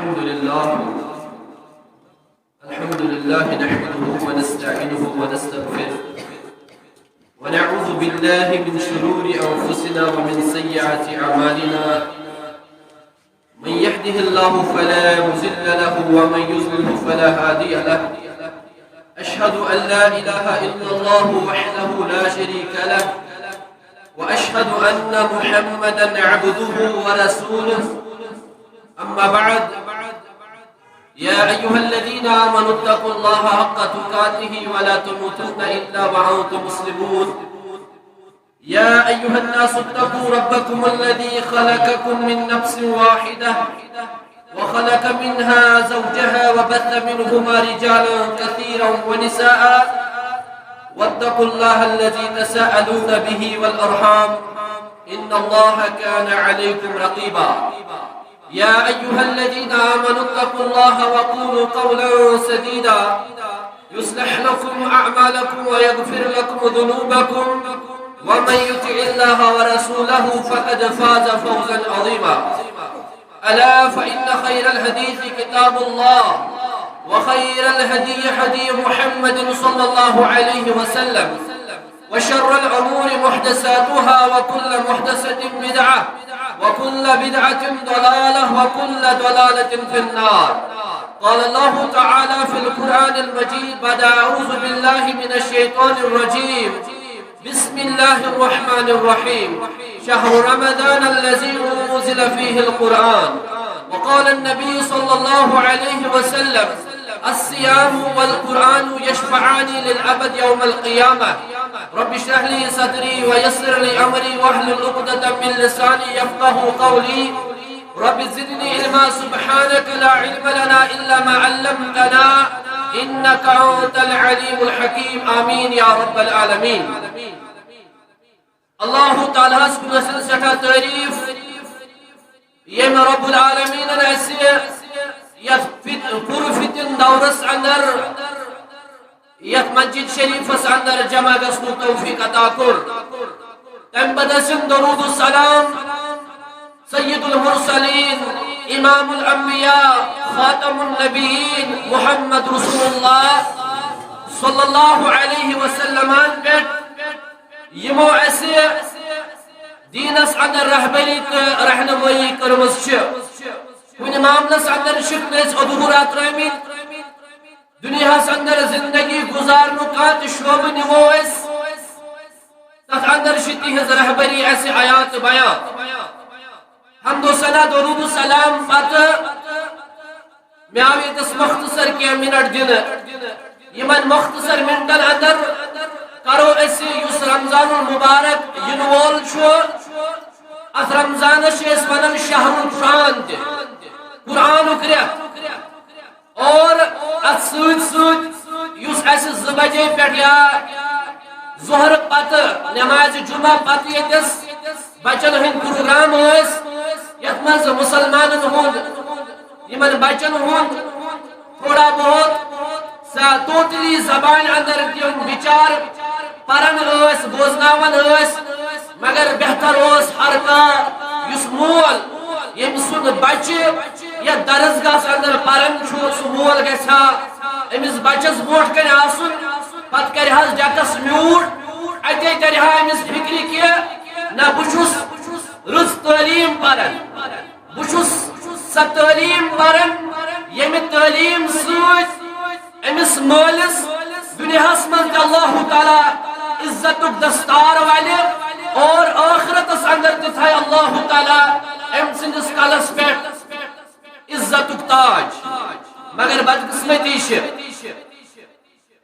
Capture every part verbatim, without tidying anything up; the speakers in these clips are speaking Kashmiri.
الحمد لله. الحمد لله نحمده ونستعينه ونستغفره، ونعوذ بالله من شرور أنفسنا ومن سيئات أعمالنا. من يهده الله فلا مضل له، ومن يضلل فلا هادي له. أشهد أن لا إله إلا الله وحده لا شريك له، وأشهد أن محمدا عبده ورسوله. أما بعد، يا أيها الذين آمنوا اتقوا الله حق تقاته ولا تموتن إلا وأنتم مسلمون. يا أيها الناس اتقوا ربكم الذي خلقكم من نفس واحدة، وخلق منها زوجها، وبث منهما رجالا كثيرا ونساء، واتقوا الله الذي تساءلون به والأرحام، إن الله كان عليكم رقيبا. يا أيها الذين آمنوا اتقوا الله وقولوا قولا سديدا، يصلح لكم أعمالكم ويغفر لكم ذنوبكم، ومن يطع الله ورسوله فقد فاز فوزا عظيما. ألا فإن خير الحديث كتاب الله، وخير الهدي هدي محمد صلى الله عليه وسلم، وشر الأمور محدثاتها، وكل محدثة بدعة، وكل بدعة ضلالة، وكل ضلالة في النار. قال الله تعالى في القرآن المجيد بعد أعوذ بالله من الشيطان الرجيم، بسم الله الرحمن الرحيم. شهر رمضان الذي أنزل فيه القرآن. وقال النبي صلى الله عليه وسلم، الصيام والقرآن يشفعان للعبد يوم القيامة. رب اشرح لي صدري ويسر لي أمري واحلل عقدة من لساني يفقه قولي. رب زدني علما، سبحانك لا علم لنا إلا ما علمتنا، إنك أنت العليم الحكيم. آمين يا رب العالمين. اللہ تعالیٰ ہس کُن ٲسِن سٮ۪ٹھاہ تعریٖف، ییٚمۍ رب العالمینن اسہِ یتھ فت-، پُر فتن دورس اندر، یتھ مسجد شریفس اندر جمع گژھنُک توفیق عطا کوٚر۔ تمہِ پتہٕ ٲسِن درود و سلام سید المرسلین، امام الانبیاء، خاتم النبیین محمد رسول اللہ صلی اللہ علیہ وسلمن پٮ۪ٹھ، یِمو اسہِ دیٖنس اندر رہبری تہٕ رہنمٲیی کٔرمٕژ چھِ۔ کُنہِ معاملس اندر چھِکھ نہٕ أسۍ ادھوٗرا ترٲومٕتۍ۔ دُنیاہس اندر زندگی گُزارنُک کانٛہہ تہِ شعبہٕ نِمو أسۍ، تتھ اندر چھِ تِہنٛز رہبری اسہِ آیات بیان۔ حمد و ثنا، درود و سلام پتہٕ مےٚ آو ییٚتس مختصر کینٛہہ منٹ دِنہٕ۔ یِمن مختصر منٹن اندر کرو أسۍ یُس رمضان المبارک یِنہٕ وول چھُ، اتھ رمضانس چھِ أسۍ ونان شہر القرآن تہِ، قرآنُک رٮ۪تھ۔ اور اتھ سۭتۍ سۭتۍ یُس اسہِ زٕ بجے پٮ۪ٹھ یا ظہر پتہٕ نمازِ جمعہ پتہٕ ییٚتس بچن ہٕنٛدۍ پروگرام ٲسۍ، یتھ منٛز مسلمانن ہُنٛد، یِمن بچن ہُنٛد تھوڑا بہت سا توتلی زبانہِ اندر تِم بچار پران ٲسۍ، بوزناوان ٲسۍ، مگر بہتر اوس ہر کانٛہہ یُس مول ییٚمۍ سُنٛد بچہِ یتھ درسگاہس اندر پران چھُ، سُہ مول گژھِ ہا أمِس بچس برونٛٹھ کنہِ آسُن، پتہٕ کرِ ہس ڈیکس میوٗٹھ، اتے ترِ ہا أمِس فکرِ کہِ نہ، بہٕ چھُس رٕژ تعلیٖم پران، بہٕ چھُس سۄ تعلیٖم پران، ییٚمہِ تعلیٖم سۭتۍ أمِس مٲلِس دُنیاہَس منٛز تہِ اللہ تعالیٰ عزتُک دستار والہِ اور ٲخرتَس اندر تہِ تھایہِ اللہ تعالیٰ أمۍ سٕنٛدِس کلس پٮ۪ٹھ عزتُک تاج۔ مگر بدقسمتی چھِ،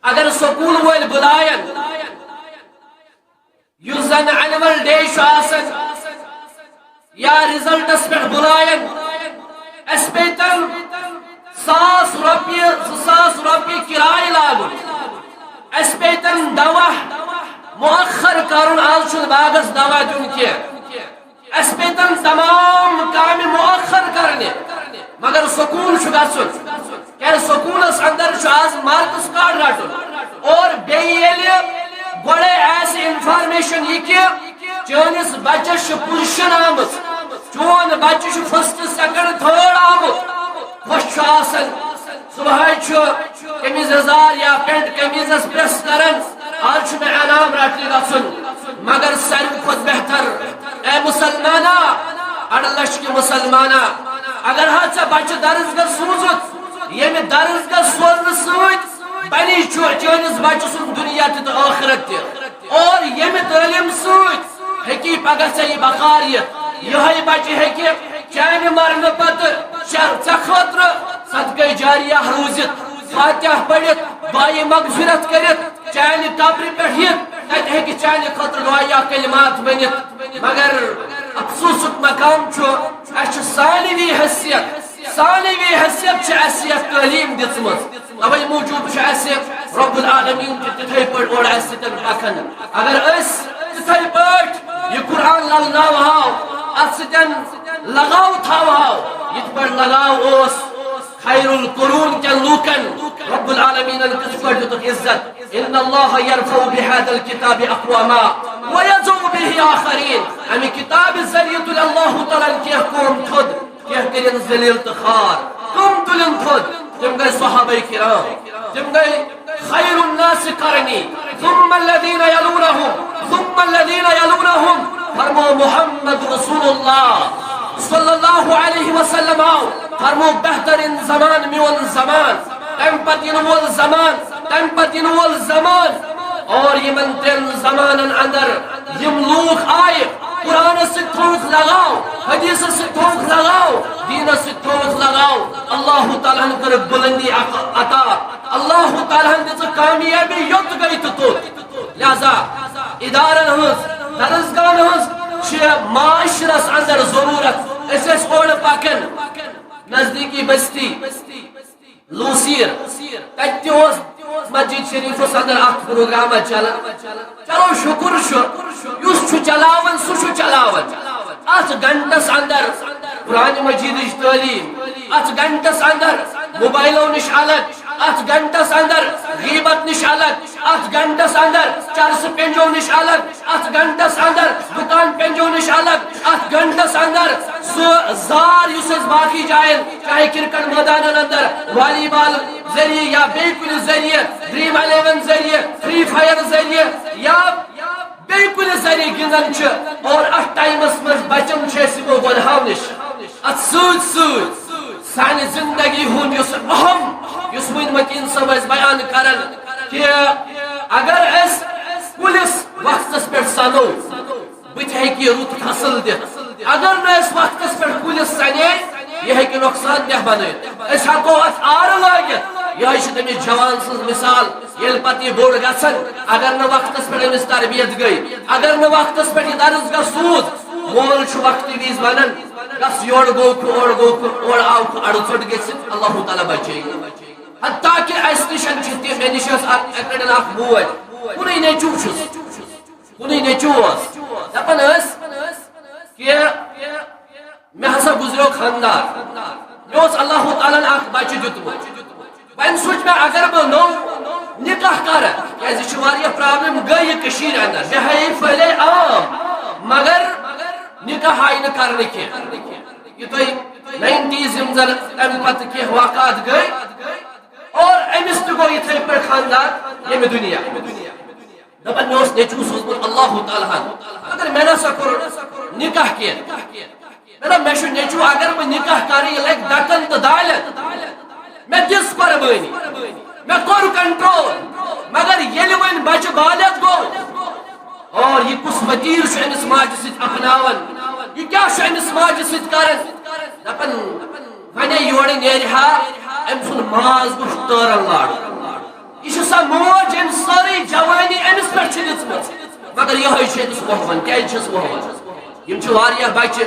اگر سکوٗل وٲلۍ بُلاین، یُس زن اینول ڈے چھُ آسان یا رزلٹس پٮ۪ٹھ بُلاین، اسہِ پیٚتن ساس رۄپیہِ، زٕ ساس رۄپیہِ کِراے لاگُن، اسہِ پیٚتن دوا مؤخر کرُن، آز چھُنہٕ باغس دوا دیُن کینٛہہ، اسہِ پیٚتن تمام کامہِ مؤخر کرنہِ، مگر سکوٗل چھُ گژھُن۔ کیٛازِ سکوٗلس اندر چھُ آز مارکس کارڈ رٹُن۔ اور بیٚیہِ ییٚلہِ گۄڈے آسہِ انفارمیشن یہِ کہِ چٲنِس بچس چھِ پُزیشن آمٕژ، چون بچہِ چھُ فرسٹ، سیکنڈ، تھٲرڈ آمُت، آسان، صبحٲے چھُ قمیٖض یزار یا پینٹ قمیٖضس پریس کران، آز چھُ مےٚ انعام رٹنہِ گژھُن۔ مگر ساروی کھۄتہٕ بہتر، اے مسلمانا، اڑٕ لچھ کہِ مسلمانا، اگر ہا ژےٚ بچہِ درس گاہ سوٗزُتھ، ییٚمہِ درس گاہ سوزنہٕ سۭتۍ بنی چو-، چٲنِس بچہِ سُنٛد دُنیا تہِ تہٕ ٲخرت تہِ۔ اور ییٚمہِ تعلیٖم سۭتۍ ہیٚکی پگاہ ژےٚ یہِ بکار یِتھ۔ یِہوٚے بچہِ ہیٚکہِ چانہِ مرنہٕ پتہٕ ژےٚ، ژےٚ خٲطرٕ صدقے جاریہ روٗزِتھ، فاتحہ پٔرِتھ، دعایہِ مغفرت کٔرِتھ، چانہِ قبرِ پٮ۪ٹھ یِتھ، تتہِ ہیٚکہِ چانہِ خٲطرٕ دعایہ کلمات ؤنِتھ۔ مگر افسوسُک مقام چھُ، اَسہِ چھُ ثانوی حیثیت، ثانوی حیثیت چھِ اَسہِ یَتھ تعلیٖم دِژمٕژ۔ توے موٗجوٗب چھُ اَسہِ رب العالمین تہِ تِتھے پٲٹھۍ اورٕ اَسہِ سۭتۍ پکان۔ اگر أسۍ تِتھے پٲٹھۍ یہِ قرآن للناوہاو، اَتھ سۭتۍ لگاو تھاوہاو، یِتھ پٲٹھۍ لگاو اوس خیر القرون کٮ۪ن لوٗکن، رب العالمینن کِتھ پٲٹھۍ دِتُکھ عزت؟ ان اللہ یرفع بہذا الکتاب اقواما ویضع بہ آخرین۔ اَمہِ کِتابہِ ذٔریعہٕ تُلہِ اللہ تعالیٰ ہن کینٛہہ قوم تھوٚد، کینٛہہ کٔرِن ذلیل تہٕ خوار۔ کم تُلِن تھوٚد؟ تِم گٔے صحابہ کرام، تِم گٔے خیر الناس قرنی، ثم الذین یلونہم، ثم الذین یلونہم۔ فرمو محمد رسول اللہ صلی اللہ علیہ وسلم آو، فرمو بہترین زمان میون زمان، تمہِ پتہٕ یِنہٕ وول زمان، تمہِ پتہٕ یِنہٕ وول زمان۔ اور یِمن ترٛٮ۪ن زمانن اندر یِم لوٗکھ آیہِ، قرآنس سۭتۍ تھووُکھ لگاو، حدیثس سۭتۍ تھووُکھ لگاو، دیٖنس سۭتۍ تھووُکھ لگاو، اللہ تعالیٰ ہن کٔرٕکھ بُلندی عطا۔ اللہ تعالیٰ ہن دِژٕکھ کامیٲبی، یوٚت گٔے تہٕ توٚت۔ لہذا ادارن ہٕنٛز، درسگاہن ہٕنٛز چھِ معاشرس اندر ضروٗرت۔ أسۍ ٲسۍ اورٕ پکان نزدیٖکی بستی لوسیر، تتہِ تہِ اوس مسجد شریفس اندر اکھ پروگرام چلان۔ چلو شکر چھُ، یُس چھُ چلاوان سُہ چھُ چلاوان۔ اتھ گھنٹس اندر قرآن مجیدٕچ تعلیٖم، اتھ گھنٹس اندر موبائلو نِش الگ، اتھ گھنٹس اندر غیبت نِش الگ، اتھ گھنٹس اندر چرسہٕ پینجو نِش الگ، اتھ گھنٹس اندر دکان پینجو نِش الگ، اتھ گھنٹس اندر سُہ زار یُس أسۍ باقی جاین، چاہے کرکٹ مٲدانن اندر والی بال ذٔریعہٕ یا بیٚیہِ کُنہِ ذٔریعہٕ، ڈریم الیون ذٔریعہٕ، فری فائر ذٔریعہٕ یا بیٚیہِ کُنہِ ذٔریعہٕ گِنٛدان چھِ، اور اتھ ٹایمس منٛز بچان چھِ أسۍ یِمو گۄنہو نِش۔ اتھ سۭتۍ سۭتۍ سانہِ زندگی ہُنٛد یُس اہم، یُس وٕنۍ متین صٲب ٲسۍ بیان کران کہِ اگر أسۍ کُلِس وقتس پٮ۪ٹھ سنو، بہٕ تہِ ہیٚکہِ یہِ رُت فصل دِتھ۔ اگر نہٕ أسۍ وقتس پٮ۪ٹھ کُلِس سنے، یہِ ہیٚکہِ نۄقصان دہ بنٲوِتھ۔ أسۍ ہٮ۪کو اتھ آرٕ لٲگِتھ۔ یِہوٚے چھِ تٔمِس جوان سٕنٛز مثال۔ ییٚلہِ پتہٕ یہِ بوٚڑ گژھن، اگر نہٕ وقتس پٮ۪ٹھ أمِس تربیت گٔے، اگر نہٕ وقتس پٮ۪ٹھ یہِ درس گاہ سوٗز، مول چھُ وقتہٕ وِزِ ونان، گژھ یورٕ گوٚو کھُ، اورٕ گوٚو کھُ، اورٕ آو کھُ، اڑٕ ژوٚٹ گٔژھِتھ، اللہ تعالیٰ بچٲیِن۔ حتیٰ کہِ اسہِ نِش چھِ تہِ، مےٚ نِش ٲس اکھ، اکہِ لٹہِ اکھ موج، کُنُے نیٚچوٗ چھُس، کُنُے نیٚچوٗ اوس۔ دپان ٲس کہِ مےٚ ہسا گُزریو خانٛدار، مےٚ اوس اللہ تعالیٰ ہن اکھ بچہِ دیُتمُت۔ وۄنۍ سوٗنٛچ مےٚ، اگر بہٕ نوٚو نکاح کرٕ، کیازِ یہِ چھِ واریاہ پرابلم گٔے یہِ کٔشیٖرِ اندر، مےٚ ہاے یہِ پھٔہلے عام، مگر نکاح آیہِ نہٕ کرنہٕ کینٛہہ۔ یہِ تۄہہِ ناینٹیز یِم زن امہِ پتہٕ کینٛہہ واقعات گٔے، اور أمِس تہِ گوٚو یِتھے پٲٹھۍ خانٛدار ییٚمہِ دُنیا۔ دپان مےٚ اوس نیٚچوٗ سوٗزمُت اللہ تعالیٰ ہن، مگر مےٚ نسا کوٚر نکاح کینٛہہ۔ مےٚ دوٚپ مےٚ چھُ نیٚچوٗ، اگر بہٕ نکاح کرٕ یہِ لگہِ دکن تہٕ دالٮ۪ن۔ مےٚ دِژ قربٲنی، مےٚ کوٚر کنٹرول، مگر ییٚلہِ وۄنۍ بچہٕ بالغ گوٚو، اور یہِ کُس وتیرٕ چھُ أمِس ماجہِ سۭتۍ اپناوان؟ یہِ کیٛاہ چھُ أمِس ماجہِ سۭتۍ کران؟ دپان، ونے یورٕ نیرِ ہا، أمۍ سُنٛد ماز گوٚژھ ٹٲرن لارُن۔ یہِ چھِ سۄ موج، أمۍ سٲرٕے جوٲنی أمِس پٮ۪ٹھ چھِ دِژمٕژ، مگر یِہوٚے چھِ أمِس وۄہوان۔ کیٛازِ چھِس وۄہوان؟ یِم چھِ واریاہ بچہِ،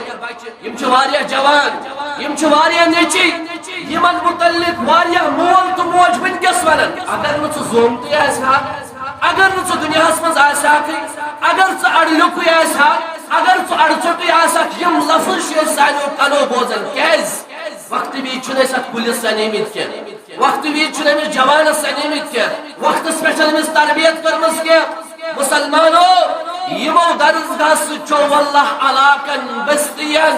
یِم چھِ واریاہ جوان، یِم چھِ واریاہ نیٚچی، یِمن متعلق واریاہ مول تہٕ موج وٕنکیٚس ونان، اگر نہٕ ژٕ زومتُے آسہِ ہا، اگر نہٕ ژٕ دُنیاہس منٛز آسہِ ہاکھٕے، اگر ژٕ اڑٕ لیوٚکھُے آسہِ ہا، اگر ژٕ اڑٕ ژوٚٹُے آسہِ ہاکھ، یِم لفظ چھِ أسۍ سانیو کنو بوزان۔ کیٛازِ؟ وقتہٕ وِزِ چھِنہٕ أسۍ اتھ کُلِس سنیمٕتۍ کینٛہہ، وقتہٕ وِزِ چھِنہٕ أمِس جوانس سنیمٕتۍ کینٛہہ، وقتس پٮ۪ٹھ چھِنہٕ أمِس تربیت کٔرمٕژ کینٛہہ۔ مسلمانو، یِمو درسگاہ سۭتۍ چھو واللہ علاقن، بستین،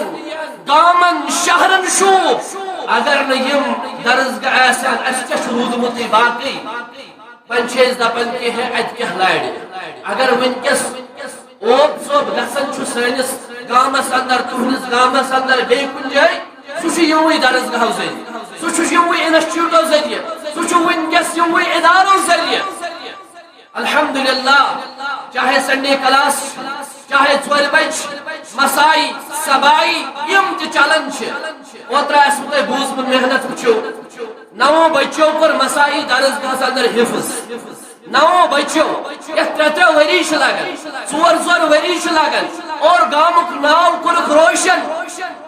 گامن، شہرن شوٗب۔ اگر نہٕ یِم درسگاہ آسن، اَسہِ کیٛاہ چھُ روٗدمُتٕے باقٕے؟ وۄنۍ چھِ أسۍ دَپان کہِ ہے، اَتہِ کیٛاہ لارِ؟ اگر وٕنکیٚس اوپ ژوٚپ گژھان چھُ سٲنِس گامَس اندر، تُہنٛدِس گامَس اندر، بیٚیہِ کُنہِ جایہِ، سُہ چھُ یِموٕے درسگاہو ذٔریعہٕ، سُہ چھُ یِموٕے انسٹیٹیوٹو ذٔریعہٕ، سُہ چھُ وٕنکیٚس یِموٕے ادارو ذٔریعہٕ۔ الحمدللہ، چاہے سنڈے کلاس، چاہے ژورِ بج، مسائی، سبائی، یِم تہِ چلان چھِ۔ اوترٕ آسِوٕ تۄہہِ بوٗزمُت، محنت وٕچھِو، نَوو بچو کوٚر مسائی درسگاہس اندر حفظ۔ نَوو بچو، یتھ ترٛےٚ ترٛےٚ ؤری چھِ لگان، ژور ژور ؤری چھِ لگان، اور گامُک ناو کوٚرُکھ روشن۔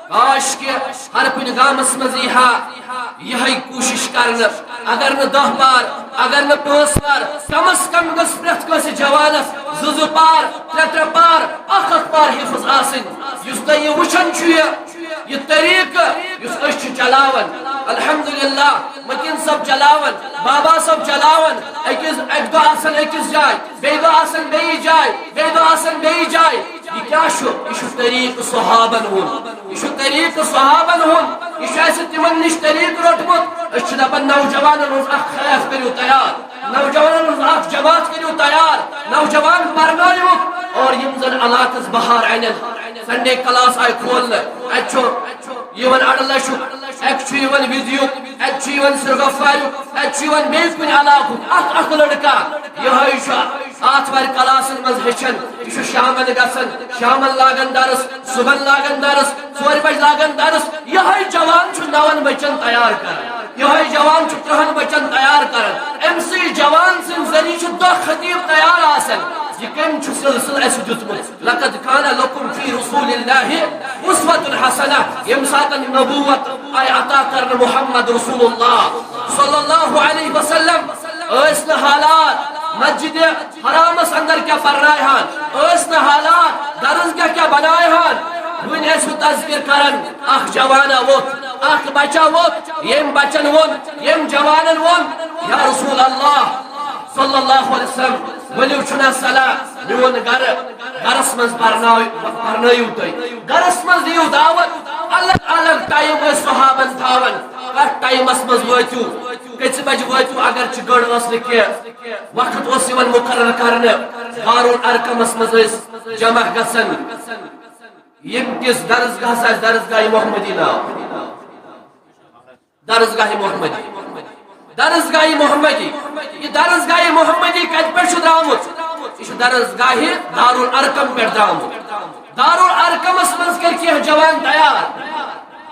کاش کہِ ہر کُنہِ گامس منٛز یی ہا یِہے کوٗشش کرنہٕ، اگر نہٕ دَہ پار، اگر نہٕ پانٛژھ پار، کم از کم گٔژھ پرٛٮ۪تھ کٲنٛسہِ جوانس زٕ زٕ پار، ترٛےٚ ترٛےٚ پار، اکھ اکھ پار حفظ آسٕنۍ۔ یُس تۄہہِ یہِ وٕچھان چھُ، یہِ، یہِ طریٖقہٕ یُس أسۍ چھِ چلاوان، الحمدللہ، متین صٲب چلاوان، بابا صٲب چلاوان، أکِس، اکہِ دۄہ آسان أکِس جایہِ، بیٚیہِ دۄہ آسان بیٚیِس جایہِ، بیٚیہِ دۄہ آسان بیٚیِس جایہِ۔ یہِ کیٛاہ چھُ؟ یہِ چھُ طریٖقہٕ صحابن ہُنٛد۔ یہِ چھُ طریٖقہٕ صحابن ہُنٛد۔ یہِ چھُ اَسہِ تِمن نِش طریٖقہٕ روٚٹمُت۔ أسۍ چھِ دَپان، نوجوانن ہُنٛد اکھ خیف کٔرِو تیار، نوجوانن ہُنٛد اکھ جماعت کٔرِو تیار، نوجوان پرنٲیِو، اور یِم زن علاقس بہار انن۔ سنڈے کلاس آیہِ کھولنہٕ، اَتہِ چھُ یِوان اَڑٕ لَچھُک، اَتہِ چھُ یِوان وِدیُک، اَتہِ چھُ یِوان سرگفاریُک، اَتہِ چھُ یِوان بیٚیہِ کُنہِ علاقُک اکھ اکھ لڑکہٕ۔ یِہوٚے چھُ آتھوارِ کلاسن منٛز ہیٚچھان، یہِ چھُ شامن گژھان، شامن لاگان درس، صبحن لاگان درس، ژورِ بجہِ لاگان درس۔ یِہوٚے جوان چھُ نَوَن بچن تیار کران، یِہوٚے جوان چھُ ترٛہن بچن تیار کران۔ أمۍ سٕے جوان سٕنٛدِ ذٔریعہٕ چھُ دَہ خطیب تیار آسان۔ یہِ کٔمۍ چھُ سلسلہٕ اَسہِ دیُتمُت؟ لقد کان لکم فی رسول اللہ اسوۃ حسنہ۔ ییٚمہِ ساتہٕ نبوت آیہِ عطا کرنہٕ محمد رسول اللہ صلی اللہ علیہ وسلم، ٲسۍ نہٕ حالات مسجد حرامس اندر کیٛاہ پرناوہان، ٲسۍ نہٕ حالات درسگاہ کیٛاہ بناوہان۔ وُنہِ ٲسۍ وۄنۍ تذکر کران، اکھ جوانا ووٚتھ، اکھ بچہ ووٚتھ، ییٚمۍ بچن ووٚن، ییٚمۍ جوانن ووٚن، یا رسول اللہ صلی اللہ علیہ وسلم، ؤلِو چھُنہ صلاح میون گرٕ، گرس منٛز پرنٲو-، پرنٲیِو تُہۍ، گرس منٛز دِیِو دعوت۔ الگ الگ ٹائم ٲسۍ صحابن تھاوان، کتھ ٹائمس منٛز وٲتِو، کٔژِ بجہِ وٲتِو، اگر چھِ گٔڑ ٲس نہٕ کینٛہہ، وقت اوس یِوان مقرر کرنہٕ۔ دارالارقمس منٛز ٲسۍ جمع گژھان۔ ییٚمہِ کِس درسگاہس آسہِ درسگاہ محمدی ناو۔ درسگاہ محمدی۔ درسگاہ محمدی۔ یہِ درسگاہ محمدی کتہِ پٮ۪ٹھ چھُ درامُت؟ یہِ چھُ درسگاہ دارالارقم پٮ۪ٹھ درامُت۔ دارالارقمس منٛز کٔرۍ کینٛہہ جوان تیار۔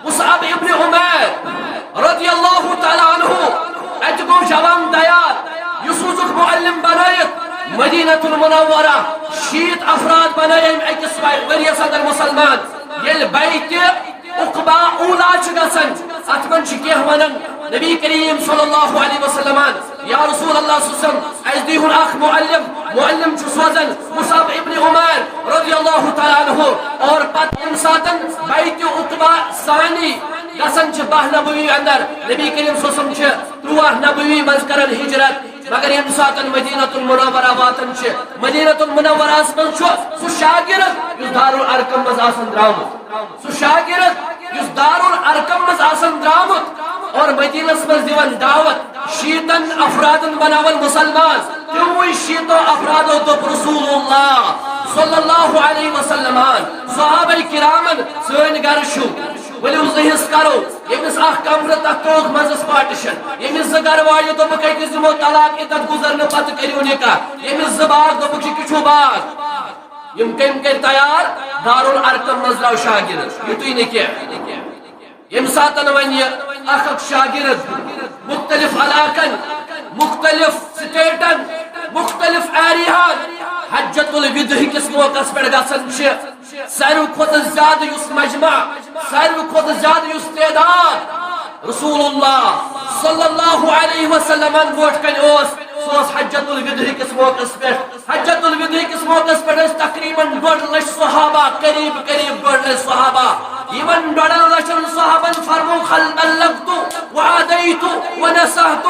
مصعب ابن عمیر رضی اللہ تعالیٰ عنہ، اتہِ گوٚو جوان تیار، یہِ سوٗزُکھ معلم بنٲیِتھ مدینہ المنورہ۔ شیٖتھ افراد بنٲے أمۍ أکِس ؤ-، ؤریَس اندر مسلمان۔ ییٚلہِ بیعتِ عقبہ اولا چھِ گژھان، اتھ منٛز چھِ کینٛہہ ونان، نبی کریم صلی اللہ علیہ وسلمن، یا رسول اللہ صلی اللہ علیہ وسلم، اسہِ دِیٖہُن اکھ معلم۔ معلم چھُ سوزان مصعب ابن عمیر رضی اللہ تعالیٰ عنہ، اور پتہٕ ییٚمہِ ساتن بیعتِ عقبہ ثانی گژھان چھِ، باہ نبوی اندر، نبی کریم صلی اللہ علیہ وسلم چھِ ترٛواہ نبوی منٛز کران ہجرت۔ مگر ییٚمہِ ساتن مدینہ المنورہ واتان چھِ، مدینہ المنورہس منٛز چھُ سُہ شاگرد یُس دارالارقم منٛز آسان درامُت، سُہ شاگرد یُس دارالارقم منٛز آسان درامُت اور مدینس منٛز دِوان دعوت، شیٖتن افرادن بناوان مسلمان۔ تِموٕے شیٖتو افرادو دوٚپ رسول اللہ صلی اللہ علیہ وسلمن، صحابہ کرامن، سٲنۍ گرٕ چھُ، ؤلِو زٕ حصہٕ کرو۔ ییٚمِس اکھ کمرٕ، تتھ ترٛووُکھ منٛزس پارٹیشن۔ ییٚمِس زٕ گرٕ واجہِ، دوٚپُکھ أکِس دِمو طلاق، عدت گُزرنہٕ پتہٕ کٔرِو نکاح۔ ییٚمِس زٕ باغ، دوٚپُکھ یہِ کیٛاہ چھُو باغ؟ یِم کٔمۍ کٔرۍ تیار؟ دارالارقم منٛز درٛاو شاگرد، یُتُے نہٕ کینٛہہ۔ ییٚمہِ ساتن وۄنۍ یہِ اکھ اکھ شاگرد مختلف علاقن، مختلف سٹیٹن، مختلف ایریاہن حجۃ الوداع کِس موقعس پٮ۪ٹھ گژھان چھِ، ساروی کھۄتہٕ زیادٕ یُس مجمع، ساروی کھۄتہٕ زیادٕ یُس تعداد رسول اللہ صلی اللہ علیہ وسلمن برونٛٹھ کنہِ اوس، سُہ اوس حجۃ الوداع کِس موقعس پٮ۪ٹھ۔ حجۃ الوداع کِس موقعس پٮ۪ٹھ ٲسۍ تقریباً ڈۄڈ لچھ صحابہ، قریب قریب ڈۄڈ لچھ صحابہ۔ یِمن ڈۄڈن لچھن صحابن فرموو، "خل بلغت و ادیت و نصحت"۔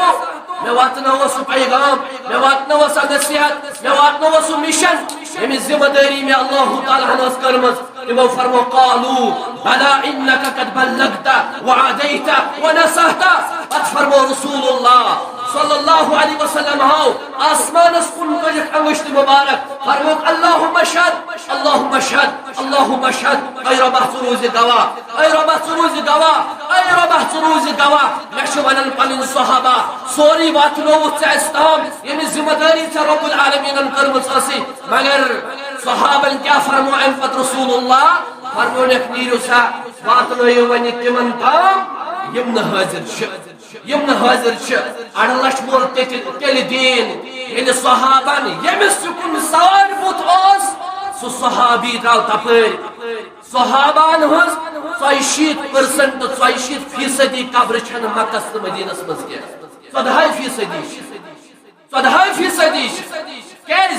مےٚ واتنٲوو سُہ پیغام، مےٚ واتنٲوو سۄ نصیحت، مےٚ واتنٲوو سُہ مِشن، ییٚمِچ ذمہٕ دٲری مےٚ اللہ تعالیٰ ہن ٲس کٔرمٕژ۔ تِمو فرمو، قالوا بلى انك قد بلغت واديت ونصحت۔ پتہٕ فرمو رسول اللہ صلی اللہ علیہ وسلم ہاو آسمانس کُن کٔرِتھ انگشت مبارک، فرموک، اللہم اشہد، اللہم اشہد، اللہم اشہد، اے رۄبا ژٕ روٗزِ گواہ، اے رۄبا ژٕ روٗزِ گواہ، اے رۄبا ژٕ روٗزِ گواہ۔ مےٚ چھِ ونان پنٕنۍ صحابہ، سورُے واتنووُتھ ژےٚ اسہِ تام، ییٚمِچ ذمہٕ دٲری ژےٚ رب العالمینن کٔرمٕژ ٲسٕے۔ مگر صحابن کیٛاہ فرمو امہِ پتہٕ رسول اللہ؟ فرمونکھ، نیٖرِو سا، واتنٲیِو وۄنۍ تِمن تام، یِم نہٕ حٲضِر چھِ۔ یِم نہٕ حٲضِر چھِ، اَڑٕ لَچھ وول تیٚلہِ، تیٚلہِ دیٖن، ییٚلہِ صحابن ییٚمِس یُکُن سوارِ بُتھ اوس، سُہ صحابی درٛاو تَپٲرۍ۔ صحابن ہٕنٛز ژۄیہِ شیٖتھ پٔرسنٹ، ژۄیہِ شیٖتھ فیٖصدی قبرٕ چھَنہٕ مکس تہٕ مدیٖنس منٛز کینٛہہ۔ ژۄدہاے فیٖصدی چھِ۔ ژۄدہاے فیٖصدی چھِ۔ کیٛازِ؟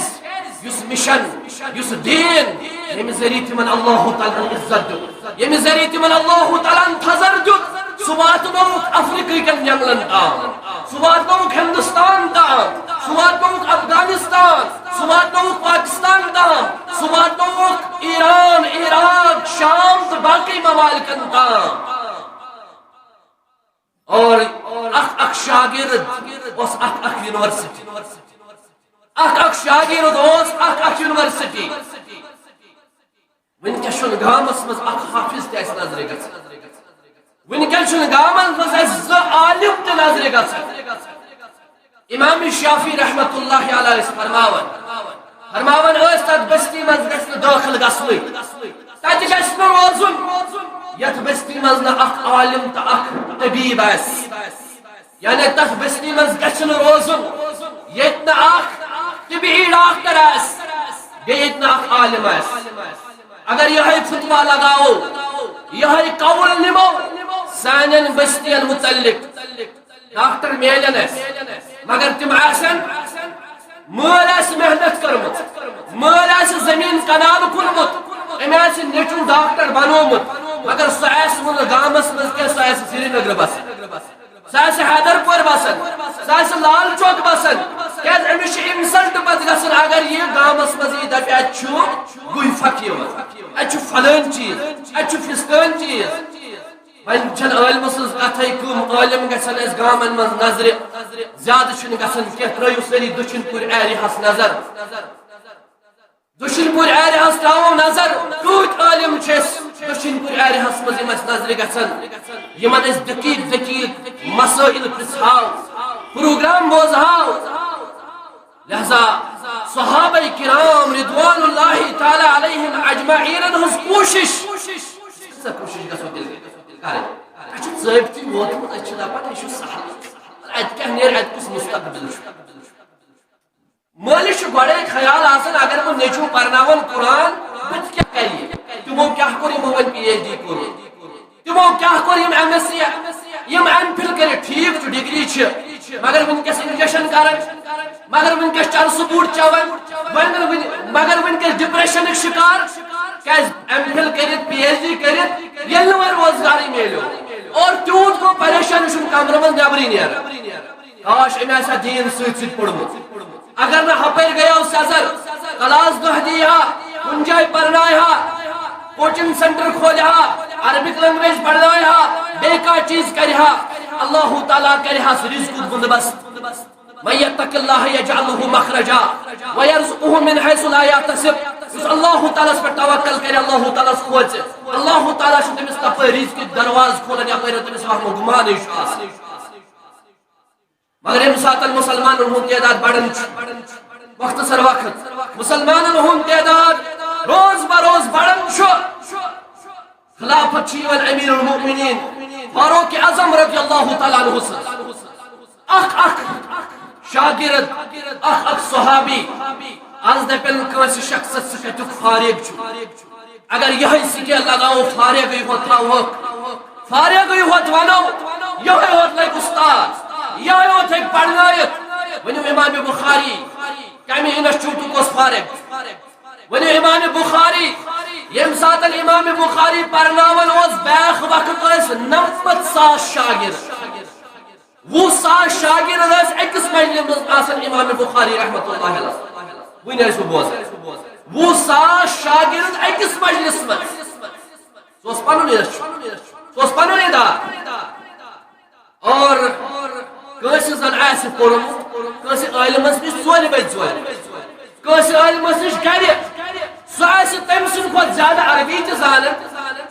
یُس مِشن، یُس دیٖن، ییٚمہِ ذٔریعہٕ تِمن اللہ تعالیٰ ہن عزت دیُت، ییٚمہِ ذٔریعہٕ تِمن اللہ تعالیٰ ہن تھزر دیُت، سُہ واتنووُکھ افریقہ کٮ۪ن جنگلن تام، سُہ واتنووُکھ ہندوستان تام، سُہ واتنووُکھ افغانستان، سُہ واتنووُکھ پاکستان تام، سُہ واتنووُکھ ایران، عراق، شام تہٕ باقٕے ممالکن تام۔ اور اکھ اکھ شاگرد اوس اکھ اکھ یونیورسٹی، اکھ اکھ شاگرد اوس اکھ اکھ یونیورسٹی۔ وٕنکیٚس چھُنہٕ گامس منٛز اکھ حافظ تہِ اَسہِ نظرِ گژھان۔ وٕنکیٚس چھُنہٕ گامس منٛز اَسہِ زٕ عالم تہِ نظرِ گژھان۔ امام شافعی رحمت اللہ علیہ ٲسۍ فرماوان، فرماوان ٲسۍ، تتھ بستی منٛز گژھِ نہٕ دٲخل گژھنُے، تتہِ گژھِ نہٕ روزُن، یتھ بستی منٛز نہٕ اکھ عالم تہٕ اکھ طبیب آسہِ۔ یعنی تتھ بستی منٛز گژھِ نہٕ روزُن، ییٚتہِ نہٕ اکھ طبی ڈاکٹر آسہِ، بیٚیہِ ییٚتہِ نہٕ اکھ عالم آسہِ۔ اگر یِہوٚے فتوا لگاوو، یِہوٚے قول نِمو سانٮ۪ن بستین متعلق، ڈاکٹر میلن اَسہِ، مگر تِم آسن، مٲلۍ آسہِ محنت کٔرمٕژ، مٲلۍ آسہِ زٔمیٖن کنال کُنمُت، أمۍ آسہِ نیٚچوٗ ڈاکٹر بنوومُت، مگر سُہ آسہِ نہٕ گامس منٛز کینٛہہ، سُہ آسہِ سرینگرٕ بسان، سُہ آسہِ حیدر پورِ بسان، سُہ آسہِ لال چوک بسان۔ کیٛازِ أمِس چھِ insult پتہٕ گژھان، اگر یہِ گامس منٛز یی دپہِ، اتہِ چھُ گُہہ پھکھ یِوان، اتہِ چھُ فلٲنۍ چیٖز، اتہِ چھُ فستٲنۍ چیٖز۔ وۄنۍ چھَنہٕ عٲلمہٕ سٕنٛز کَتھٕے، کٕم عٲلم گژھن اَسہِ گامَن منٛز نظرِ؟ زیادٕ چھِنہٕ گژھان کینٛہہ، ترٛٲیِو سٲری دٔچھِنۍ پوٗرۍ ایریاہَس نظر۔ دٔچھِنۍ پوٗرۍ ایریاہَس ترٛاوو نظر، کۭتۍ عٲلم چھِ اَسہِ دٔچھِنۍ پوٗرۍ ایریاہَس منٛز یِم اَسہِ نظرِ گژھن، یِمَن أسۍ دقیٖق دقیٖق مسٲیِل پرٛژھاو، پروگرام بوزہاو۔ لہذا صحابہ کرام رضوان اللہ تعالی علیہم اجمعینن ہٕنٛز کوٗشش، سۄ کوٗشش گژھو تیٚلہِ کرٕنۍ۔ اَسہِ چھُ ژٲپۍ تہِ ووتمُت، أسۍ چھِ دپان، یہِ چھُ سہل۔ اَتہِ کیٛاہ نیرِ، اَتہِ کُس مستقبل چھُ؟ مٲلِس چھُ گۄڈَے خیال آسان، اگر بہٕ نیٚچوٗ پرناوَن قرآن، بہٕ تہِ کیٛاہ کرٕ یہِ؟ تِمو کیٛاہ کوٚر، یِمو وۄنۍ پی ایچ ڈی کوٚر؟ تِمو کیٛاہ کوٚر؟ یِم ایم ایس سی، یِم ایم فِل کٔرِتھ، ٹھیٖک چھُ، ڈگری چھِ، مگر وٕنکیٚس انجیکشن کران، مگر وٕنکیٚس چرسہٕ بوٗٹ چٮ۪وان، وۄنۍ وٕنہِ، مگر وٕنکیٚس ڈپریشنٕکۍ شکار۔ کیٛازِ؟ ایم فِل کٔرِتھ، پی ایچ ڈی کٔرِتھ، ییٚلہِ نہٕ وۄنۍ روزگارٕے میلیو، اور تیوٗت گوٚو پریشان، یہِ چھُنہٕ کمرٕ منٛز نٮ۪برٕے نیران۔ کاش، أمۍ آسہِ ہا دیٖن سۭتۍ سۭتۍ پوٚرمُت۔ اگر نہٕ ہپٲرۍ گٔیو سیزر، کلاس دہ دی ہا، کُنہِ جایہِ پرنایہِ ہا، کوچنگ سینٹر کھولہِ ہا، عربک لینگویج پرنایہِ ہا، بیٚیہِ کانٛہہ چیٖز کرِ ہا، اللہ تعالیٰ کرِ ہس رزقُک بندوبست۔ من یتق اللہ یجعل لہ مخرجا ویرزقہ من حیث لا یحتسب۔ یُس اللہ تعالیٰ ہس پٮ۪ٹھ توکل کرِ، اللہ تعالیٰ ہس کھوژِ، اللہ تعالیٰ چھُ تٔمِس تپٲرۍ رزقٕکۍ دروازٕ کھولان، یپٲرۍ نہٕ تٔمِس وہمہٕ گُمانٕے چھُ آسان۔ مگر ییٚمہِ ساتہٕ مسلمانن ہُنٛد تعداد بڑان چھُ، مختصر وقت، مسلمانن ہُنٛد تعداد روز بہ روز بڑان چھُ، خلافت چھِ یِوان امیر المؤمنین فاروق اعظم رضی اللہ تعالیٰ عنہ سٕنٛز۔ اکھ اکھ شاگرد، اکھ اکھ صحابی۔ از دپن کٲنٛسہِ شخصس، ژٕ کتیُک فارغ چھُ؟ اگر یہے سکیل لگاوو، فارغ یی ہوت تھاوہوکھ، فارغ یی ہوت ونو، یہے ہوت لگہِ استاد، یہے ہوت ہیٚکہِ پرنٲیِتھ۔ ؤنِو امام بخاری کمہِ انسٹیٹیوٹُک اوس فارغ؟ ؤنِو امام بخاری، ییٚمہِ ساتن امام بخاری پرناوان اوس، بیاکھ وقت ٲسۍ نمتھ ساس شاگرد۔ وُہ ساس شاگرد ٲسۍ أکِس مجلس منٛز آسان امام بخاری رحمۃ اللہ علیہ۔ وُنہِ ٲسۍ بہٕ بوزان، وُہ ساس شاگرد أکِس مجلس منٛز۔ سُہ اوس پنُن یہِ، سُہ اوس پنُن ادارٕ۔ اور کٲنٛسہِ زن آسہِ پوٚرمُت، کٲنٛسہِ عٲلمس نِش ژورِ بجہِ ژورِ، کٲنٛسہِ عٲلمس نِش گرِ، سُہ آسہِ تٔمۍ سٕنٛدِ کھۄتہٕ زیادٕ عربی تہِ زانان،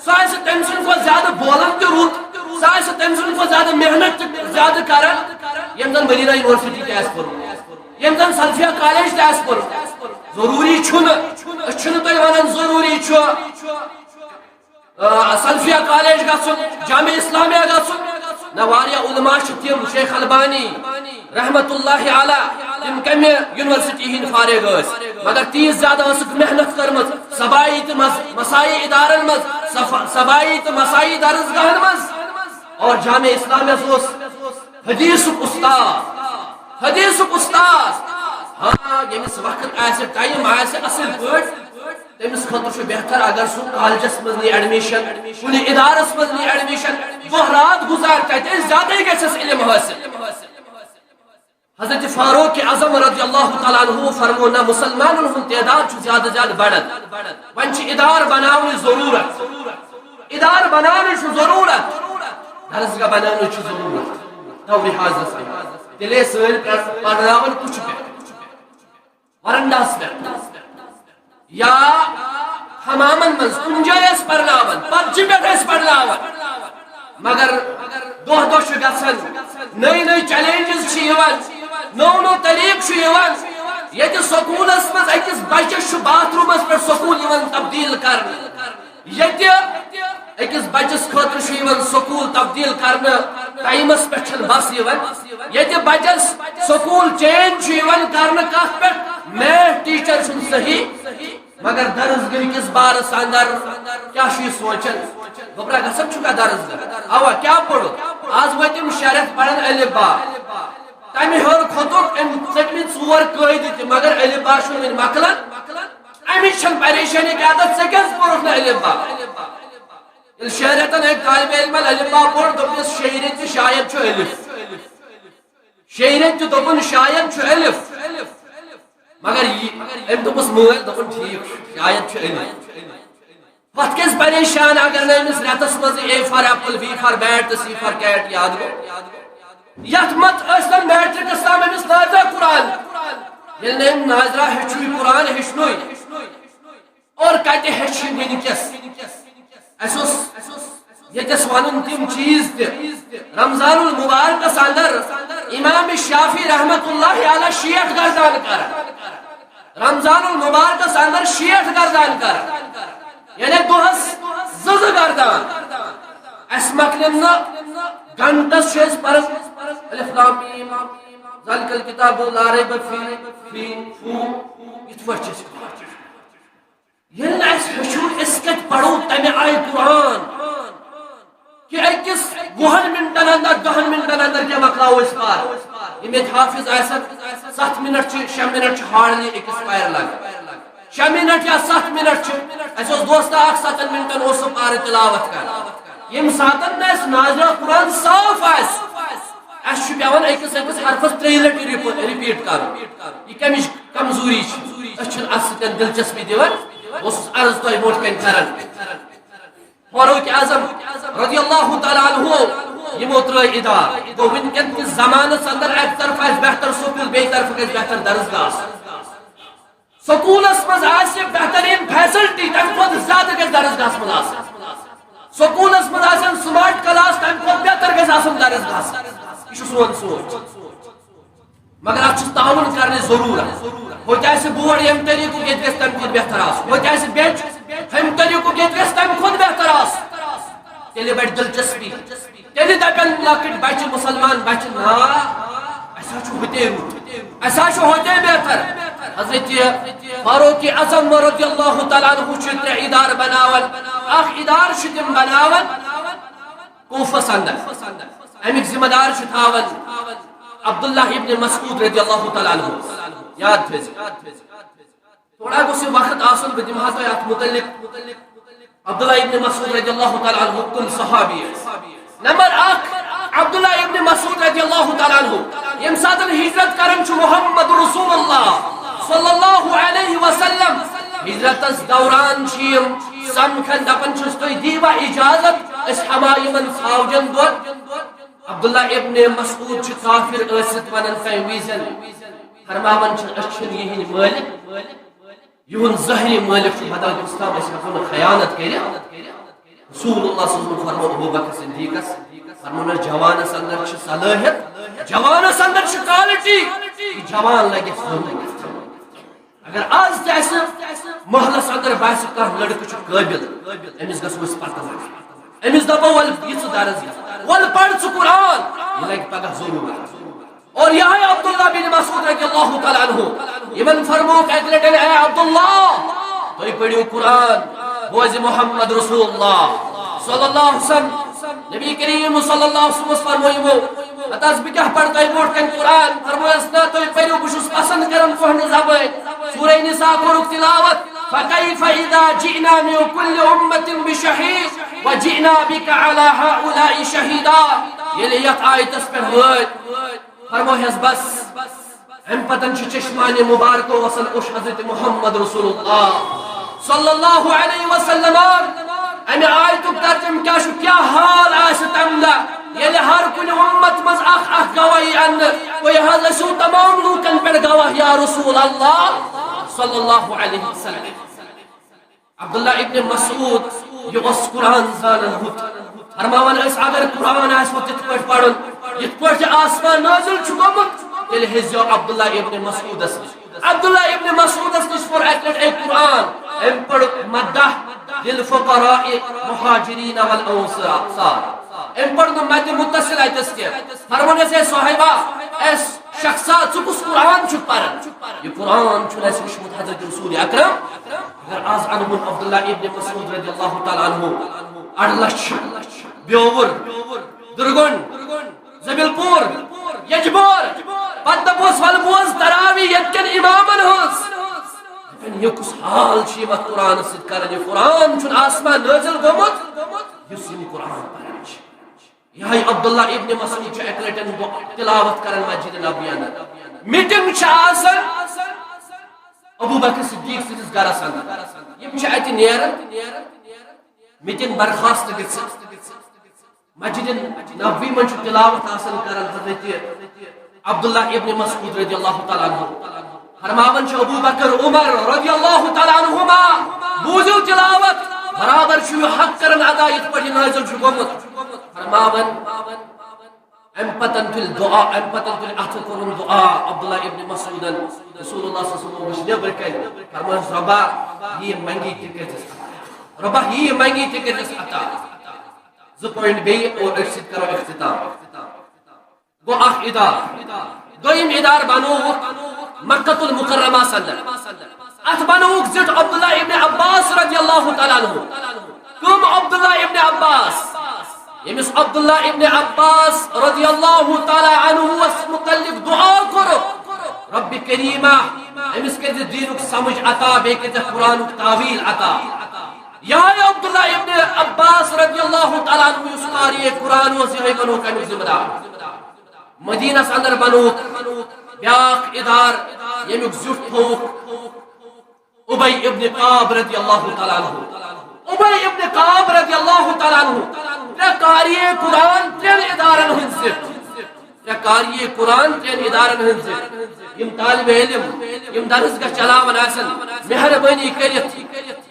سُہ آسہِ تٔمۍ سٕنٛدِ کھۄتہٕ زیادٕ بولان تہِ رُت، سُہ آسہِ تٔمۍ سٕنٛدِ کھۄتہٕ زیادٕ محنت تہِ زیادٕ کران، ییٚمۍ زن مدینہ یونیورسٹی تہِ آسہِ پوٚرمُت، ییٚمۍ زن سلفیہ کالج تہِ آسہِ پوٚرمُت۔ ضروٗری چھُنہٕ، أسۍ چھِنہٕ تۄہہِ ونان ضروٗری چھُ آ، سلفیہ کالج گژھُن، جامعہ اسلامیہ گژھُن۔ نہ، واریاہ علماء چھِ تِم، شیخ البانی رحمت اللہ علیہ، تِم کمہِ یونیورسٹی ہٕنٛدۍ فارغ ٲسۍ، مگر تیٖژ زیادٕ ٲسٕکھ محنت کٔرمٕژ صبائی تہٕ مس-، مسائی ادارن منٛز، صف-، صبائی تہٕ مسائی درسگاہن منٛز۔ اور جامعہ اسلامیہ اوس حدیثُک استاد، حدیثُک استاد۔ ہاں، ییٚمِس وقت آسہِ، ٹائم آسہِ اصل پٲٹھۍ، تٔمِس خٲطرٕ چھُ بہتر اگر سُہ کالجس منٛز نی ایڈمیشن، کُنہِ ادارس منٛز نی ایڈمیشن، دۄہ رات گُزارِ تتہِ، زیادے گژھٮ۪س علم حٲصِل۔ حضرت فاروق اعظم رضی اللہ تعالیٰ عنہ فرموو، نہ، مسلمانن ہُنٛد تعداد چھُ زیادٕ زیادٕ بڑان، وۄنۍ چھِ ادارٕ بناونٕچ ضروٗرت، ادارٕ بناونٕچ چھُ ضروٗرت، درسگاہ بناونٕچ چھِ ضروٗرت۔ دورِ حاضرس منٛز تیٚلے سٲنۍ پرناوان کُچھِ پٮ۪ٹھ، ورنڈاہس پٮ۪ٹھ۔ یا حمامن منٛز کُنہِ جایہِ ٲسۍ پرناوان، پتہٕ چھِ پٮ۪ٹھ ٲسۍ پرناوان۔ مگر دۄہ دۄہ چھُ گژھان، نٔے نٔے چیلنجز چھِ یِوان، نوٚو نوٚو طریٖقہٕ چھُ یِوان۔ ییٚتہِ سکوٗلس منٛز أکِس بچس چھُ باتھ روٗمس پٮ۪ٹھ سکوٗل یِوان تبدیٖل کرنہٕ، ییٚتہِ أکِس بچس خٲطرٕ چھُ یِوان سکوٗل تبدیٖل کرنہٕ، ٹایمس پٮ۪ٹھ چھنہٕ بس یِوان۔ ییٚتہِ بچس سکوٗل چینج چھُ یِوان کرنہٕ، کتھ پٮ۪ٹھ؟ میتھ ٹیچر چھُنہٕ صحیح، مگر درس گٔے کِس بارس اندر کیٛاہ چھُ یہِ سونٛچان؟ گوٚبرا، گژھان چھُکھا درس گاہ؟ اوا، کیٛاہ پوٚرُتھ؟ آز وٲتۍ یِم شےٚ رٮ۪تھ پران الف با۔ تمہِ ہیوٚر کھوٚتُکھ أمۍ ژٔٹمٕتۍ ژور قٲعدٕ تہِ، مگر الف با چھُنہٕ وٕنہِ مۄکلان۔ امِچ چھنہٕ پریشٲنی کیٛاہ تہٕ ژےٚ کیٛازِ پوٚرُتھ نہٕ الف با؟ ییٚلہِ شےٚ رٮ۪تن أکۍ طالبہِ علمن الف با پوٚر، دوٚپنس، شیٚیہِ ریٚتہِ شاید چھُ الف۔ شیٚیہِ ریٚتہِ تہِ دوٚپُن، شاید چھُ الف۔ مگر یہِ، أمۍ دوٚپُس مٲلۍ، دوٚپُن، ٹھیٖک چھُ، شاید چھُ الف۔ پتہٕ کیٛازِ پریشان، اگر نہٕ أمِس رٮ۪تس منٛز A for apple، B for bat تہٕ C for cat یاد گوٚو؟ یتھ منٛز ٲسۍ تن میٹرکس تام أمِس ناظرہ قرآن۔ ییٚلہِ نہٕ أمۍ ناظرہ ہیٚچھُے، قرآن ہیٚچھنُے، اور کتہِ ہیٚچھِ وٕنکیٚس؟ اسہِ اوس ییٚتٮ۪س ونُن تِم چیٖز تہِ۔ رمضان المبارکس اندر امام شافعی رحمت اللہ علیہ شیٹھ گردان کران۔ رمضان المبارکس اندر شیٹھ گردان کران، یعنی دۄہس زٕ زٕ گردان۔ اسہِ مۄکلن نہٕ گنٹس چھِ أسۍ پران الف لام میم، ذالک الکتاب لا ریب فی، فی، فو، یِتھ پٲٹھۍ چھِ أسۍ پران۔ ییٚلہِ نہٕ اَسہِ ہیٚچھُن، أسۍ کَتہِ پَرو تَمہِ آیہِ قرآن؟ کہِ أکِس وُہَن مِنٹَن اَندَر، دَہَن مِنٹَن اَندَر کیٛاہ مۄکلاوو أسۍ پَرٕ؟ یِم ییٚتہِ حافظ آسَن، سَتھ مِنٹ چھِ، شےٚ مِنٹ چھِ hardly أکِس پَرِ لَگان۔ شےٚ مِنٹ یا سَتھ مِنٹ چھِ، اَسہِ اوس دوستہ اَکھ، سَتَن مِنٹَن اوس سُہ پَرٕ تِلاوت کَران۔ ییٚمہِ ساتَن نہٕ اَسہِ ناظرہ قرآن صاف آسہِ، اَسہِ چھُ پٮ۪وان أکِس أکِس حرفَس ترٛیٚیہِ لَٹہِ رِپ-، repeat کَرُن۔ یہِ کَمِچ کمزوری چھِ؟ أسۍ چھِنہٕ اَتھ سۭتۍ دلچسپی دِوان۔ بہٕ اوسُس عرض تۄہہِ برونٛٹھ کَنہِ کران۔ فاروق اعظم رضی اللہ تعالیٰ عنہ یِمو ترٛٲے ادارٕ۔ گوٚو وٕنکٮ۪ن کِس زمانس اندر اَکہِ طرفہٕ آسہِ بہتر سکوٗل، بیٚیہِ طرفہٕ گژھِ بہتر درسگاہ آسُن۔ سکوٗلس منٛز آسہِ بہتریٖن facility، تَمہِ کھۄتہٕ زیادٕ گژھِ درسگاہس منٛز آسٕنۍ۔ سکوٗلس منٛز آسن smart class، تَمہِ کھۄتہٕ بہتر گژھِ آسُن درسگاہس۔ یہِ چھُ سون سونٛچ۔ مگر اتھ چھُ تعاون کرنٕچ ضروٗرت۔ ہوٚتہِ آسہِ board ییٚمہِ طریٖقُک، ییٚتہِ گژھِ تَمہِ کھۄتہٕ بہتر آسُن۔ ہوٚتہِ آسہِ bench ہُمہِ طریٖقُک، ییٚتہِ گژھِ تَمہِ کھۄتہٕ بہتر آسُن۔ تیٚلہِ بڑِ دلچسپی۔ تیٚلہِ دپن لۄکٕٹۍ بچہِ، مسلمان بچہِ، نا، اسہِ ہا چھُ ہوٚتے رُت، اسہِ ہا چھُ ہوٚتے بہتر۔ حضرت فاروق اعظم رضی اللہ تعالیٰ عنہ چھُ ترٛےٚ ادارٕ بناوان۔ اکھ ادارٕ چھِ تِم بناوان کوفس اندر۔ امیُک ذمہ دار چھُ تھاوان عبداللہ ابن مسعود رضی اللہ تعالیٰ عنہ۔ یاد تھٲیزِ۔ تھوڑا گوٚژھ یہِ وقت آسُن، بہٕ دِمہٕ ہا تۄہہِ اتھ متعلق۔ عبداللہ ابن مسعود رضی اللہ تعالیٰ عنہ کٕم صحابی ٲسۍ؟ نمبر اکھ، عبداللہ ابن مسعود رضی اللہ تعالیٰ عنہ، ییٚمہِ ساتہٕ ہجرت کران چھُ محمد رسول اللہ صلی اللہ علیہ وسلم، ہجرتس دوران چھِ یِم سمکھان، دپان چھِس، تُہۍ دیوا اجازت أسۍ ہٮ۪مہو یِمن ژھاوجن دۄد؟ عبداللہ ابن مسعود چھُ کافر ٲسِتھ ونان تمہِ وِزن، فرماوان چھِ، أسۍ چھِنہٕ یِہنٛدۍ مٲلک، یِہُنٛد ظٲہری مٲلک چھُ بدل اسلام، أسۍ ہٮ۪کو نہٕ خیانت کٔرِتھ۔ رسول اللہ صلی اللہ علیہ وسلم فرموو ابو بکر صدیقس، فرموونس، جوانس اندر چھِ صلٲحیت، جوانس اندر چھِ quality، یہِ جوان لگہِ ضروٗر۔ اگر آز تہِ اسہِ محلس اندر باسہِ کانٛہہ لڑکہٕ چھُ قٲبل، أمِس گژھو أسۍ پتہٕ ونٕنۍ۔ أمِس دپو، ول یہِ ژٕ درس گژھ، ول پر ژٕ قرآن، یہِ لگہِ پگاہ ضروٗر۔ اور یہے عبداللہ بن مسعود رضی اللہ تعالیٰ عنہ، یمن فرمووُکھ اکہِ لٹہِ، اے عبداللہ، تُہۍ پٔرِو قرآن، بوزِ محمد رسول اللہ صلی اللہ علیہ وسلم۔ نبی کریم صلی اللہ علیہ وسلم فرموو یِمو، ہتہٕ حظ بہٕ کیٛاہ پرٕ تۄہہِ برونٛٹھ کنہِ قرآن؟ فرمووس، نہ، تُہۍ پٔرِو، بہٕ چھُس پسند کران تُہنٛدِ زبٲنۍ۔ سورہ نساء کوٚرُکھ تلاوت، فکیف اذا جئنا من کل امة بشہید وجئنا بک علی ہؤلاء شہیدا۔ ییٚلہِ یتھ آیتس پٮ۪ٹھ وٲتۍ، فرموو ہس بس۔ امہِ پتن چھُ چشمانِ مبارکو وسان اوٚش حضرت محمد رسول اللہ صلی اللہ علیہ وسلم۔ امہِ آیتُک ترجمہٕ کیٛاہ چھُ، کیٛاہ حال آسہِ تمہِ دۄہ، ییٚلہِ ہر کُنہِ اُمت منٛز اکھ اکھ گواہی اننہٕ، تُہۍ حظ ٲسِو تمام لوٗکن پٮ۪ٹھ گواہ یا رسول اللہ صلی اللہ علیہ وسلم۔ عبداللہ ابن مسعود، یہِ اوس قرآن زانن ہوت۔ فرماوان ٲسۍ، اگر قرآن آسہِ ہوت تِتھ پٲٹھۍ پرُن، یِتھ پٲٹھۍ آسمان نٲزِل چھُ گوٚمُت، تیٚلہِ ہیٚزیو عبداللہ ابن مسعودس نِش۔ عبداللہ ابن مسعودس نِش پوٚر اکہِ لٹہِ اکہِ قرآن۔ أمۍ پوٚر مدہ للفقراء مہاجرین والانصار۔ أمۍ پوٚر نہٕ مدِ متصل اتس کینٛہہ۔ فرموونس، اے صاحبہ، اے شخصا، ژٕ کُس قرآن چھُکھ پران؟ یہِ قرآن چھُنہٕ اَسہِ وُچھمُت حضرت رسول اکرم۔ اگر آز انہون عبداللہ ابن مسعود رضی اللہ تعالیٰ عنہ، اڑ لچھ، بیوُر، درگن، زبیل پور، یجبور، پتہٕ دپوس، ول بوز تراوی یتھ کٮ۪ن امامن ہٕنٛز۔ دپن، یہِ کُس حال چھُ یِم اتھ قرآنس سۭتۍ کران؟ یہِ قرآن چھُنہٕ آسمان نٲزِل گوٚمُت، یُس یِم قرآن پران چھِ۔ یہے عبداللہ ابن مسعود چھُ اکہِ لٹہِ دُعا تلاوت کران مسجد نبوی اندر۔ میٹنگ چھِ آسان ابو بکر صدیق سٕنٛدِس گرس اندر۔ یِم چھِ اتہِ نیران، میٹنگ برخاست گٔژھِتھ۔ مسجد نبوی منٛز چھُ تلاوت آسان کران حضرت عبداللہ ابن مسعود رضی اللہ تعالیٰ عنہ۔ فرماوان چھُ ابو بکر، عمر رضی اللہ تعالیٰ عنہما، بوٗزِو تلاوت، برابر چھُ یہِ حق کران ادا یِتھ پٲٹھۍ یہِ نٲزِل چھُ گوٚمُت۔ فرماوان، امہِ پتن تُلۍ دُعا، امہِ پتن تُلۍ اتھٕ کوٚرُن دُعا عبداللہ ابن مسعودن۔ رسول اللہ صلی اللہ علیہ وسلم وُچھ نیبرٕ کنہِ، فرمٲیس، رۄبا، یہِ منگی تہِ کٔرزٮ۪س عطا۔ رۄبا، یہِ منگی تہِ کٔرزٮ۪س عطا۔ زٕ point بیٚیہِ اور أتھۍ سۭتۍ کرو اختتام۔ گوٚو اکھ ادارٕ۔ دوٚیِم ادارٕ بنووُکھ مکہ المکرمہ اندر۔ اتھ بنووُکھ زیُٹھ عبداللہ ابن عباس رضی اللہ تعالیٰ عنہ۔ کم عبداللہ ابن عباس؟ ییٚمِس عبداللہ ابن عباس رضی اللہ تعالیٰ عنہس متعلق دعا کوٚرُکھ، رب کریمہ، أمِس کٔرزِ دیٖنُک سمجھ عطا، بیٚیہِ کٔرزِ قرآنُک تاویل عطا۔ یہے عبداللہ ابن عباس رضی اللہ تعالیٰ عنہ یُس قاری قرآن اوس، یہے بنووُکھ امیُک ذمہ دار۔ مدینس اندر بنووُکھ بیاکھ ادارٕ، ییٚمیُک زیُٹھ تھووُکھ ابی ابن کعب رضی اللہ تعالیٰ عنہ۔ ابی ابن کعب رضی اللہ تعالیٰ عنہ، ترٛےٚ قاری قرآن ترٛٮ۪ن ادارن ہٕنٛدۍ زیٹھۍ۔ ترٛےٚ قاری قرآن ترٛٮ۪ن ادارن ہٕنٛدۍ زیٹھۍ۔ یِم طالب علم، یِم درس گاہ چلاوان آسن، مہربٲنی کٔرِتھ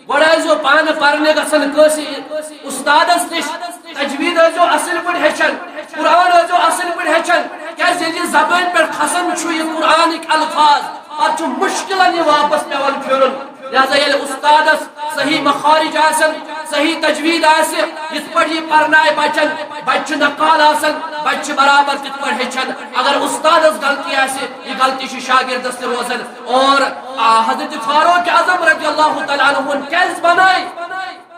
گۄڈٕ ٲسۍزیو پانہٕ پرنہِ گژھان کٲنٛسہِ استادس نِش، تجوید ٲسۍزیو اصل پٲٹھۍ ہیٚچھان، قرآن ٲسۍزیو اصل پٲٹھۍ ہیٚچھان، کیازِ ییٚلہِ یہِ زبٲنۍ پٮ۪ٹھ کھسان چھُ یہِ قرآنٕکۍ الفاظ، پتہٕ چھُ مشکلن یہِ واپس پٮ۪وان پھِرُن۔ لہذا ییٚلہِ استادس صحیح مخارج آسن، صحیح تجوید آسہِ، یِتھ پٲٹھۍ یہِ پرنایہِ بچن، بچہِ چھِ نقال آسان، بچہِ چھِ برابر تِتھ پٲٹھۍ ہیٚچھان۔ اگر استادس غلطی آسہِ، یہِ غلطی چھِ شاگردس تہِ روزان۔ اور، آ، حضرت فاروق اعظم رضی اللہ تعالیٰ عنہ کیازِ بنٲے؟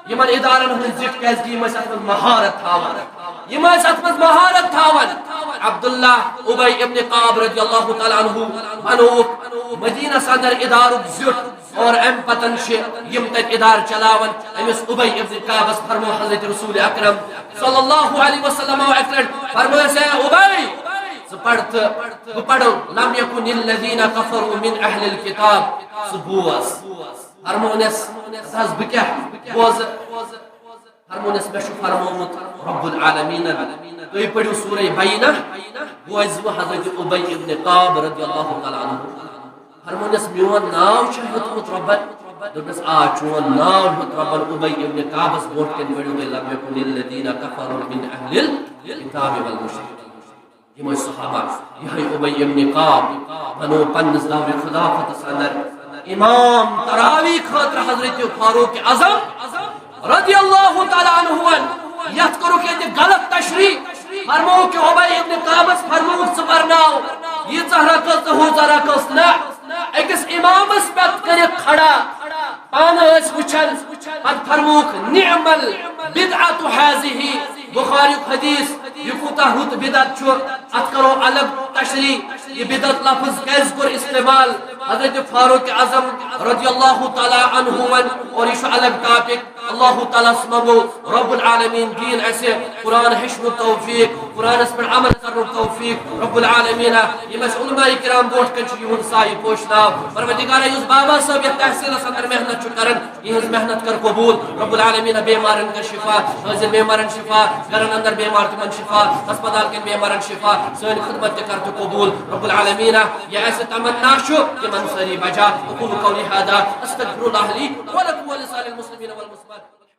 یِمن ادارن ہٕنٛدۍ زِٹھۍ، کیازِ کہِ یِم ٲسۍ اتھ منٛز مہارت تھاوان۔ یِم ٲسۍ اتھ منٛز مہارت تھاوان۔ عبداللہ ابی ابن کعب رضی اللہ تعالیٰ عنہ بنووُکھ مدینس اندر ادارُک زیُٹھ، اور امہِ پتن چھِ یِم تتہِ ادارٕ چلاوان، أمِس ابی ابن کعبس فرمو حضرت رسول اکرم صلی اللہ علیہ وسلم اکہِ لٹہِ فرمٲیس، اے ابی، ژٕ پرتہٕ بہٕ پرو، لم یکن الذین کفروا من اہل الکتاب، ژٕ بوز۔ فرمونس، ہتہٕ حظ بہٕ کیٛاہ بوزٕ؟ فرمونس، مےٚ چھُ فرمومُت رب العالمینن، تُہۍ پٔرِو سورہ بینہ، بوزوٕ حضرت ابی ابن کعب رضی اللہ تعالیٰ عنہ۔ فرمونس، میون ناو چھُ ہیوٚتمُت رۄبن؟ دوٚپنس، آ، چون ناو ہیوٚت رۄبن ابی ابن کعبس برونٛٹھ کَنہِ پٔرِو تُہۍ، لم یکن الذین کفروا من اہل الکتاب والمشرکین۔ یِم ٲسۍ صحابہ، یِہوٚے ابی ابن کعب بنو پننِس دورِ خلافتس اندر امام تراویح خٲطرٕ حضرت فاروق اعظم رضی اللہ تعالیٰ عنہ۔ یتھ کوٚرُکھ ییٚتہِ غلط تشریح، فرمووُکھ کہِ ابی ابن کعبس فرمووُکھ، ژٕ پرناو ییٖژاہ رکٲژ تہٕ ہُژاہ رکٲژ نہ۔ أکِس امامس پٮ۪ٹھ کٔرِتھ کھڑا پانہٕ ٲسۍ وٕچھان، پتہٕ فرمووُکھ، نعم البدعۃ ہذہ، بخاریُک حدیث، یہِ کوٗتاہ رُت بدعت چھُ، اتھ کرو الگ تشریح، یہِ بدعت لفظ کیازِ کوٚر استعمال حضرت فاروق اعظم رضی اللہ تعالیٰ عنہ ون، اور یہِ چھُ الگ ٹاپک۔ اللہ تعالیٰ ہس منگو رب العالمین دِیِن اسہِ قرآن ہیٚچھنُک توفیق، قرآنس پٮ۪ٹھ عمل کرنُک توفیق۔ رب العالمین، یِم اسہِ علماء کرام برونٛٹھ کَنہِ چھِ، یِہُنٛد سایہِ پوشناو۔ پروردگارا، یُس بابا صٲب یتھ تحصیلس اندر محنت چھُ کران، یِہٕنٛز محنت کر قبول۔ رب العالمین، بیمارن کر شفا، حٲضِر بیمارن شفا، گرن اندر بیمار تِمن شفا، ہسپتال کٮ۪ن بیمارن شفا، سٲنۍ خدمت تہِ کر تہٕ قبول۔ رب العالمین، یہِ اسہِ تمنا چھُ، تِمن سٲری بجا۔ اقول قولی هذا، استغفر الله لي ولكم ولسائر المسلمين والمسلمات۔